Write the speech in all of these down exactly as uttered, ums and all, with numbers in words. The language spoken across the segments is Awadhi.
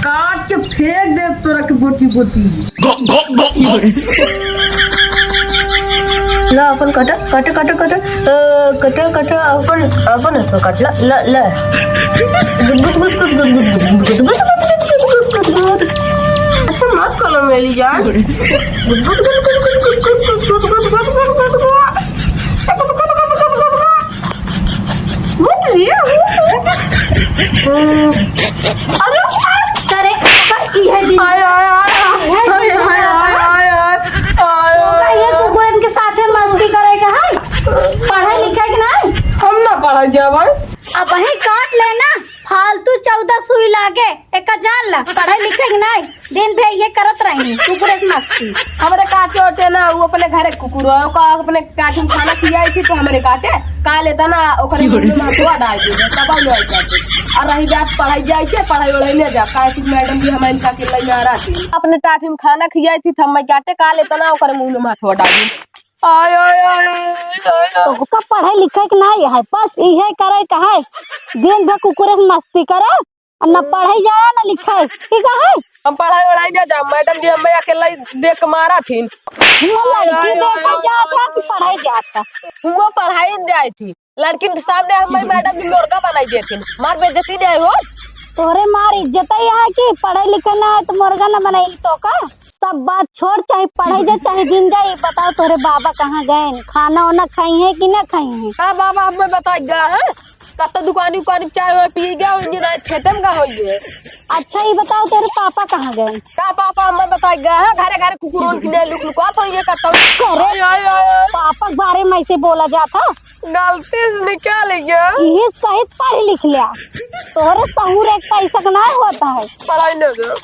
काट के फेंक देब तोरा के बोटी बोटी। ला अपन काटा, काटा, काटा, काटा, अ, काटा, काटा, अपन, अपन हाथ में काट, ला, ला, ला। गुद, गुद, गुद। अच्छा, मत करो मेरी जान। गुद, गुद, गुद। अरे, करे, ई है दिन। हाय, हाय, हाय, हाय। ई है दिन। हाय, हाय, हाय, हाय, हाय। तो का ये कुकुरन के साथे मस्ती करे के है? पढ़ाई लिखाई के नहीं? हम ना पढ़ाई जाबै। अबहीं काट लेना, फालतू चौदह सुई लागे, एका जान ला, पढ़ाई लिखाई के नहीं। दिन भर ये करत रही, कुकुरे से मस्ती। हमरे काटे ओटे ना, उ अपने घरे कुकुर है, ओका अपने काठी में खाना खियाई थी तो हमरे काटे, काल एतना ओकरे मुंह में हथवा डाल दी, तब हम लोग काटे। और रही बात पढ़ाई जाए के, पढ़ाई ओढ़ाई ले जा, काहे कि मैडम जी हमारे इनका के लई आ रहा थी। अपने काठी में खाना खियाई थी, तो हम काटे, काल एतना ओकरे मुंह में हथवा डाल दी। आय, आय, आय, आय, आय, आय। तो ओका पढ़ाई लिखाई के नहीं है, बस इहे करे के है, दिन भर कुकुरे से मस्ती करे। आ ना पढ़ाई जाए, ना लिखाई। ठीक है? हम पढ़ाई वढ़ाई ना जाब, मैडम जी हमें अकेला ही देख के मारा थीन। वो लड़की देखे जात है कि पढ़ाई जात है? वो पढ़ाई न जाए थी, लड़की के सामने हमें मैडम जी मुर्गा बनाई देथिन, मार बेइज्जती नहीं हो। तोरे मार इज्जत ही है कि पढ़ाई लिखाई ना है तो मुर्गा ना बनाई तो का? सब बात छोड़, चाहे पढ़ाई जा, चाहे जिन जा, ये बताओ तोरे बाबा कहाँ गए? खाना वाना खाई है कि ना खाई है? का बाबा हमें बताई गया है? कत्तो दुकानी उकानी चाय वाय पी गया होंगे ना, खेते में का होंगे। अच्छा, ये बताओ, तेरे पापा कहाँ गए? का पापा हमें बताई गया है, घरे घरे कुकुरों की ने लुक लुकात होंगे कत्तो। अरे, आय, आय, आय, आय। पापा के बारे में ऐसे बोला जाता? गलती से निकाल गया। इस कहीं पढ़ लिख लिया। तोहरे सहूर एक पैसा का ना होता है। पढ़ाई ना जाओ।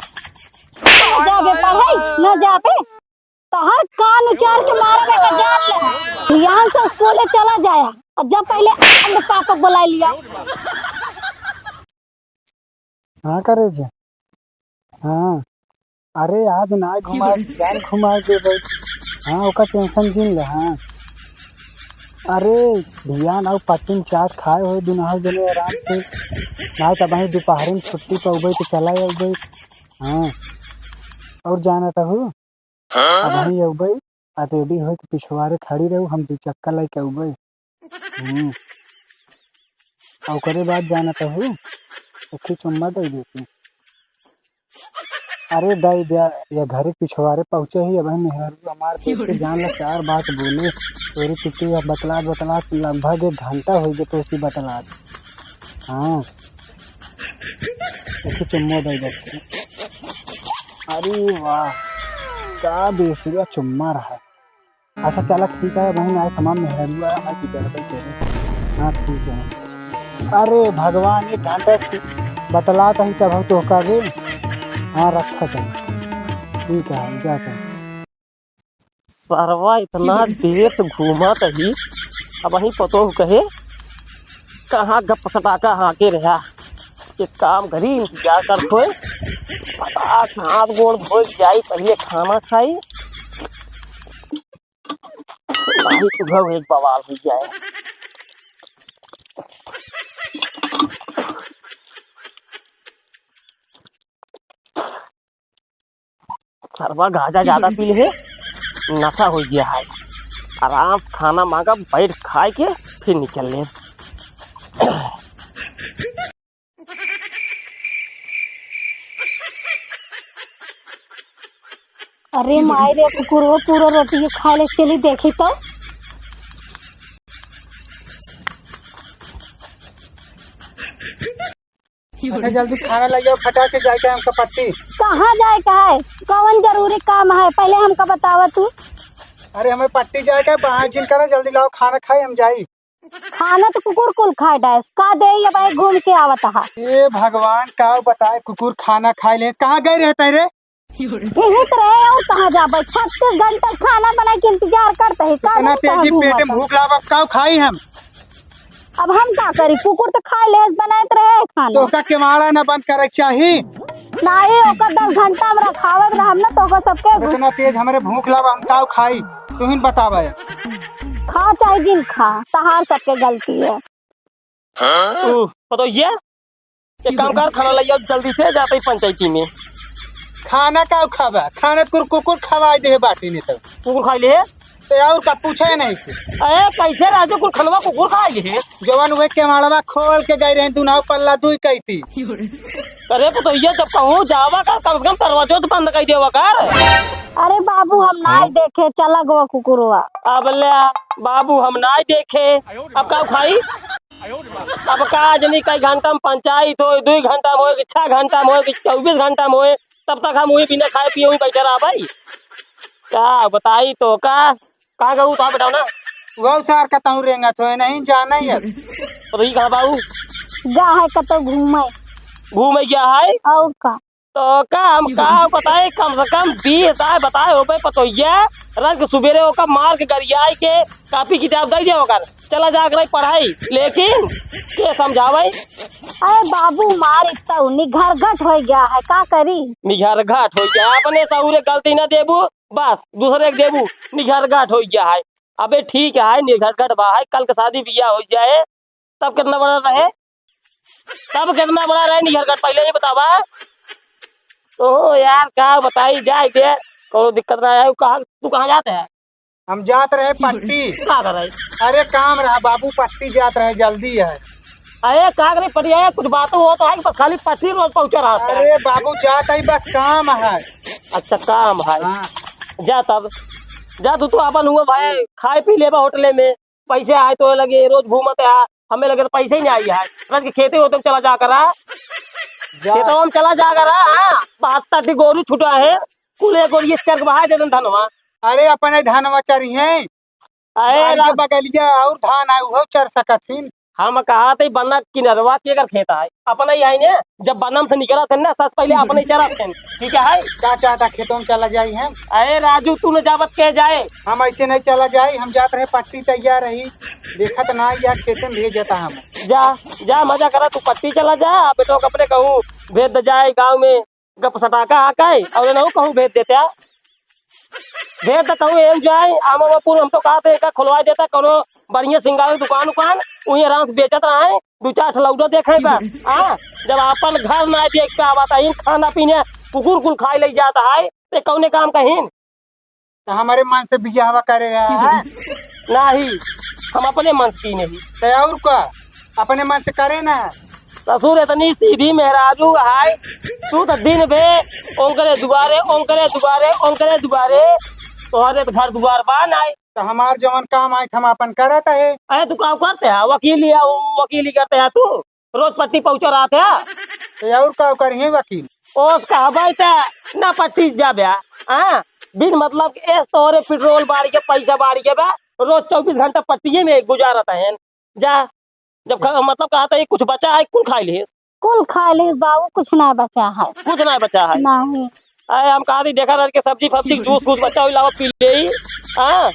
ना जाबे पढ़ाई, ना जाबे। तोहर कान उचार के मारबे का जान ले। ध्यान से स्कूले चला जाया। और जब पहले अपने पापा को बुला लिया। हाँ करे जे। हाँ। अरे आज ना घुमा, जान घुमा के भाई। हाँ, ओका टेंशन जिन ले। हाँ। अरे भियान आउ पत्तीन चाट खाए हो दुनहु जने आराम से। ना तब वहीं दोपहर में छुट्टी पउबे तो चला अउबे। हाँ। और जाना तो हो? हाँ? अबहीं अउबे, आ रेडी होइके पिछवारे खड़ी रहू, हम दुइ चक्का लइके अउबे। हम्म। आ ओकरे बाद जानत हू, एक ही चुम्मा दे देती। अरे दे द्या, ये घरे पिछवारे पहुँचे ही, अबहीं मेहरारू हमार देख के जान ला चार बात बोले। तोरी पिट्टी अब बतलात बतलात लगभग एक घंटा होइ गए तो उसी बतलात। हाँ। एक ही चुम्मा दे देती। अरे वाह, का बेसुरा चुम्मा रहा। अच्छा चला ठीक है बहन, आज तमाम मेहरारू आया, हमारे की जरूरत है तेरे। हाँ ठीक है। अरे भगवान, एक घंटा से बतलात ही तब हम तोहका रे। हाँ रखा चल। ठीक है, हम जाते हैं। सरवा इतना देर से घूमत ही, अबहीं पतोह कहे कहाँ गप सटाका हाँके रहा। एक काम करी, इंतजार करत होए। फटाक से हाथ गोड़ धोए जाई, पहिले खाना खाई। भाई तो घर एक बवाल होइ जाए। सरवा गांजा ज्यादा पी ले, नशा होइ गया है। आराम से खाना मांगा, बैठ खाए के फिर निकल ले। अरे माई रे, कुकुरो पूरा रोटी खाए ले चली देखी तो। अच्छा, जल्दी खाना ले आओ, फटाक से जाए के हमका पट्टी। कहाँ जाए का है? कौन जरूरी काम है? पहले हमका बतावा तू। अरे, हमें पट्टी जाए का है, बहाना जिन करा, जल्दी लाओ, खाना खाए, हम जाई। खाना तो कुकुर कुल खाए डायस, का दे, ये भाई घूम के आवत हा। ए भगवान, का बताए, कुकुर खाना खाए ले, कहाँ गए रहता है रे? यही तो रहे, और कहाँ जाबे? छत्तीस घंटा खाना बनाए के इंतजार करते हैं, का इतना जाने कहाँ तेजी पेट में घूमता? भूख लागल, अब का खाई हम? अब हम का करी? कुकुर तो खाए ले, बनाए तो रहे खाना। तो ओका केवाड़ा ना बंद करे के चाही? नहीं, ओका दस घंटा हम रखावत रहम ना, तो ओका सबके अब इतना तेज हमरे भूख लागल, हम का खाई? तू ही बतावा। खा चाहे जिन खा, तहार सबके गलती है। हाँ? ओ, पतोहिया, एक काम कर, खाना लइया जल्दी से, जात ही पंचायती में। खाना का खाबा? खाना तो कुकुर खवाई दे बाटी नहीं तो। कुकुर खाई ले? तो और का पूछे नहीं से। अरे कैसे राजू, कुल खनवा कुकुर खाई ले? जवन उहे केवाड़वा खोल के गई रही, दुनाव पल्ला दुई कइती। अरे पतोहिया, जब कहूँ जावा कर, कम से कम दरवाजो तो बंद कर देवा कर। अरे बाबू, हम नाई हाँ? देखे, चला गवा कुकुरवा। अब ले बाबू, हम नाई देखे, अब का खाई? अब का जनी कई घंटा में पंचायत होए, दुई घंटा में होए, कि छह घंटा में होए, कि चउबीस घंटा में होए, तब तक हम वही बिना खाए पिए वही बैठे रहा भाई। का बताई तो का, कहाँ गऊ तो बताओ ना। वो सार का तहु रेंगत होए, नहीं जाना ही अब। तो ई कहाँ बाऊ? गा है कतो घूमे। घूमे गया है? और का? तो का हम का बताई, कम से कम बीस आए बताए हो भाई पतोहिया, रंग सुबेरे ओका मार के गरियाई के कापी किताब दे दिया ओकर, चला जा कर पढ़ाई, लेकिन के समझावे? अरे बाबू, मार इतना निघरघट हो गया है, का करी? निघरघट हो गया, अपने सहुरे गलती ना देबू, बस दूसरे के देबू, निघरघट हो गया है। अबे ठीक है, निघरघट बा है, कल के शादी बियाह हो जाए, तब कितना बड़ा रहे, तब कितना बड़ा रहे निघरघट, पहले ये बतावा। ओ यार, का बताई जाए दे, कोनो दिक्कत ना है। कहाँ, तू कहाँ जात है? हम जात रहे पट्टी। का कर रहे? अरे काम रहा बाबू, पट्टी जात रहे, जल्दी है। अरे का करे पट्टी है, कुछ बात हो तो है कि बस खाली पट्टी रोज पहुँचा रहा है? अरे बाबू जात ही, बस काम है। अच्छा काम है। हाँ। जा तब, जा तू, तू अपन हुआ भाई, खाए पी लेबा होटले में। पैसे आए तो लगे रोज घूमत है, हमें लगे तो पैसे ही नहीं आई है। रज के खेते होते में चला जा करा, जा। खेतों में चला जा करा, हाँ, बहत्तर टी गोरू छुटा है, कुले गोरू ये चर के बहा दे देन धनवा। अरे अपने धनवा चरी हैं, अरे बारी के रा- बगलिया और धान आए, उहो चर सकत हिन। हम कहा थे बन्ना किनरवा के अगर खेत आए, अपना ही है ने, जब बन्ना में से निकला थे ना, सबसे पहले अपने ही चरा थे, ठीक है? का चाहता खेतों में चला जाई हम? अरे राजू, तू न जावत के जाए। हम ऐसे नहीं चला जाए, हम जात रहे पट्टी तैयार रही, देखत ना या खेते में भेजता हम। जा, जा मजा करा, तू पट्टी चला जा, बेटो के अपने कहूँ भेज दे जाए गाँव में, गप सटाका आ काहे, और ना कहूँ भेज देता। भेज दे कहूँ एम जाए, आमा बापू हम तो कहा थे, एका खुलवा देता, कोनो बढ़िया सिंगार दुकान उकान, वहीं आराम से बेचत रहे, दो चार ठो लौटो देखे बस। हाँ, जब अपन घर ना देख के आवत है, खाना पीने कुकुर कुल खाए ले जाता है, ते कौने काम कहीन? तो हमारे मन से बियाहवा करे रहा है? नहीं, हम अपने मन से की नहीं। तो और का, अपने मन से करे ना। ससुर इतनी सीधी मेहरारू है, तू तो दिन भे ओंकरे दुआरे, ओंकरे दुआरे, ओंकरे दुआरे, तोहरे तो घर दुआर बा नाई। तो हमार जवन काम आए हम अपन करत है। अरे तू काम करते है, वकीली है, वकीली करते है तू, रोज पट्टी पहुँचा रहत है। तो और का करिए वकील? ओस कहबै त ना पट्टी जाबे, हाँ? बिन मतलब के एस तोहरे पेट्रोल बाढ़ के, पैसा बाढ़ के बा, रोज चउबीस घंटा पट्टिए में गुजारत है। जा, जब ख-, मतलब कहा था, ये कुछ बचा है, कुल खाई लेस? कुल खाई लेस बाबू, कुछ ना बचा है। कुछ ना बचा है? नहीं। अरे, हम कहा थी, देखा था कि सब्जी फब्जी, जूस फूस बचा हुई, लावा पी ले ही। हाँ,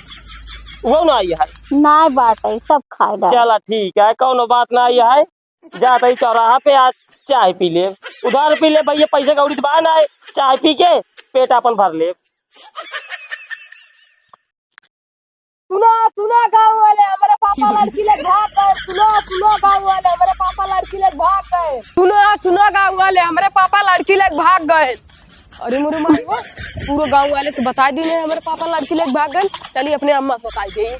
वो ना आई है। ना बात है, सब खाए डाल। चला, ठीक है, कौनो बात ना आई है। जात ही चौराहा पे आज चाय पी ले, उधार पी ले भैया, पैसे कौड़ी तो बा ना, चाय पी के पेट अपन भर ले। सुनो, सुनो गाँव वाले, हमरे पापा लड़की लेके भाग गए। सुनो, सुनो गाँव वाले, हमरे पापा लड़की लेके भाग गए। सुनो, सुनो गाँव वाले, हमरे पापा लड़की लेके भाग गए। अरे मोरे माई हो, पूरे गाँव वाले तो बताई दी नहीं, हमरे पापा लड़की लेके भाग गए। चलिए अपने अम्मा से बताई दे।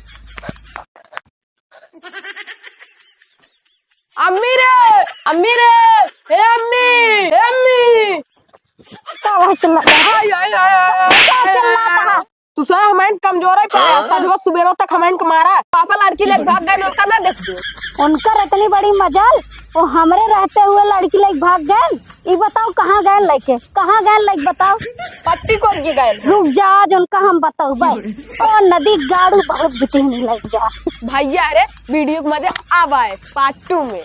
अम्मी रे, अम्मी रे, हे अम्मी, हे अम्मी। का हुआ चिल्लाता है? आय, आय, आय, आय, का चिल्लाता है? तू सा हमाइन कमजोर है पाया, हाँ? सजवत सुबेरो तक हमाइन के मारा। पापा लड़की लेके भाग गए, उनका ना देख दो। उनकर इतनी बड़ी मजाल, वो हमरे रहते हुए लड़की लेके भाग गए। ई बताओ कहाँ गए लइके, कहाँ गए लइके बताओ? पट्टी कोर के गए। रुक जा, आज उनका हम बताओ भाई। ओ नदी गाड़ू बहुत बिटिहनी लग जा। भैया रे, वीडियो के मजे आवा है part two में।